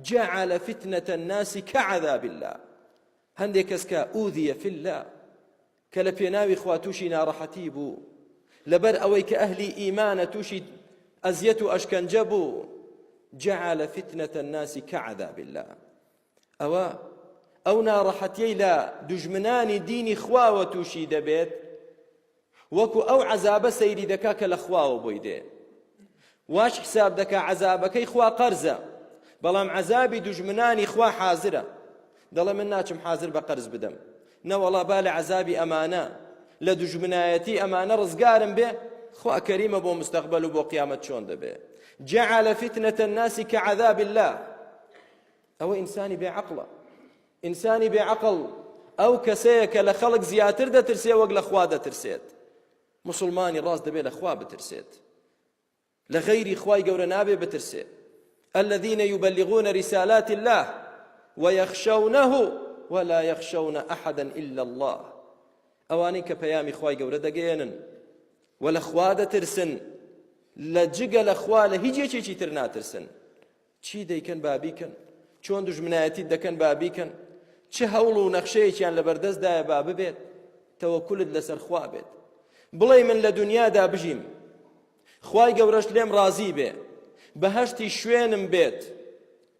جعل فتنة الناس كعذاب الله هەندێک کەس کە ئوذیە فی الله کە لە پێناوی خوا تووشی ناڕەحەتی بوو لەبەر ئەوەی کە ئەهلی ئیمانە تووشی ئەزیەت و ئەشکەنجە بوو جعل فتنة الناس كعذاب الله ئەوە ئەو ناڕەحەتیەی لە دوژمنانی دینی خواوە تووشی دەبێت وەکو ئەو عەزابە سەیری دەکا کە لە خواوە بۆی دێ واش حساب دەکا عەزابەکەی خوا قەرزە بەڵام عەزابی دوژمنانی خوا حازرە دەڵێ من ناچم حازر بە قەرز بدەم نەوەڵا با لە عەزابی ئەمانە لە دوژمنایەتی ئەمانە ڕزگارم بێ خوا کەریمە بۆ مستەقبل و بۆ قیامەت چۆن دەبێ جعل فتنة الناس كعذاب الله ئەوە ئینسانی بێ عەقڵە ئینسانی بێ عەقڵ ئەو کەسەیە کە لە خەڵک زیاتر دەترسێ وەک لە خوا دەترسێت مسلمانی ڕاست دەبێت لە خوا بترسێت لە غەیری خوای گەورە نابێ بترسێ الذين يبلغون رسالات الله ويخشونه ولا يخشون أحدا إلا الله ئەوانەی کە پەیامی خوای گەورە دەگەیەنن و لە خوا دەترسن لە جگە لە خوا لە هیچ یەکێکی تر ناترسن چی دەیکەن با بیکەن، چۆن دوژمنایەتیت دەکەن با بیکەن، چ هەوڵ و نەخشەیەکیان لەبەردەستدایە با ببێت، تەوەکولت لەسەر خوا بێت. بڵێ من لە دنیادا بژیم، خوای گەورەش لێم ڕازی بێ، بەهەشتی شوێنم بێت،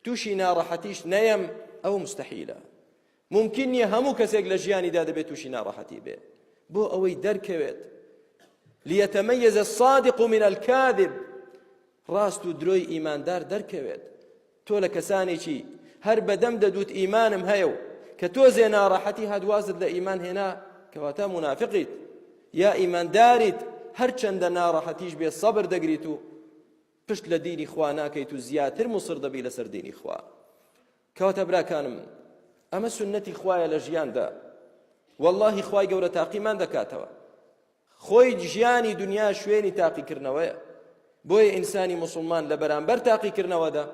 تووشی ناڕەحەتیش نەیەم، ئەوە مستەحیلە. مومکین نییە هەموو کەسێک لە ژیانیدا دەبێت تووشی ناڕەحەتی بێ بۆ ئەوەی دەرکەوێت ليتميز الصادق من الكاذب ڕاست و درۆی ئیماندار دەرکەوێت تۆ لە کەسانێکی هەر بەدەم دەدوت ئیمانم هەیە و کە تۆزێ ناڕەحەتی هات وازت لە ئیمان هێنا کەواتە منافقیت یا ئیمانداریت هەرچەندە ناڕەحەتیش بێ سەبر دەگریت و پشت لە دینی خوا ناکەیت و زیاتر مصر دەبی لەسەر دینی خوا کەواتە براکانم ئەمە سنەتی خوایە لە ژیاندا واللهی خوای گەورە تاقیمان دەکاتەوە خۆی ژیانی دنیا شوێنی تاقیکردنەوەیە بۆیە ئینسانی مسلمان لە بەرامبەر تاقیکردنەوەدا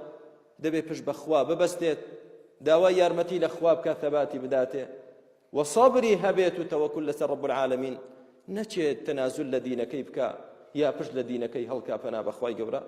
دەبێ پشت بەخوا ببەستێت داوای یارمەتی لە خوا بکات ثەباتی بداتێ و سەبری هەبێت و تەوەکول لەسەر رب العالمین نەچێت تەنازول لە دینەکەی بکا یا پشت لە دینەکەی هەڵکا پەنا بەخوای گەورە.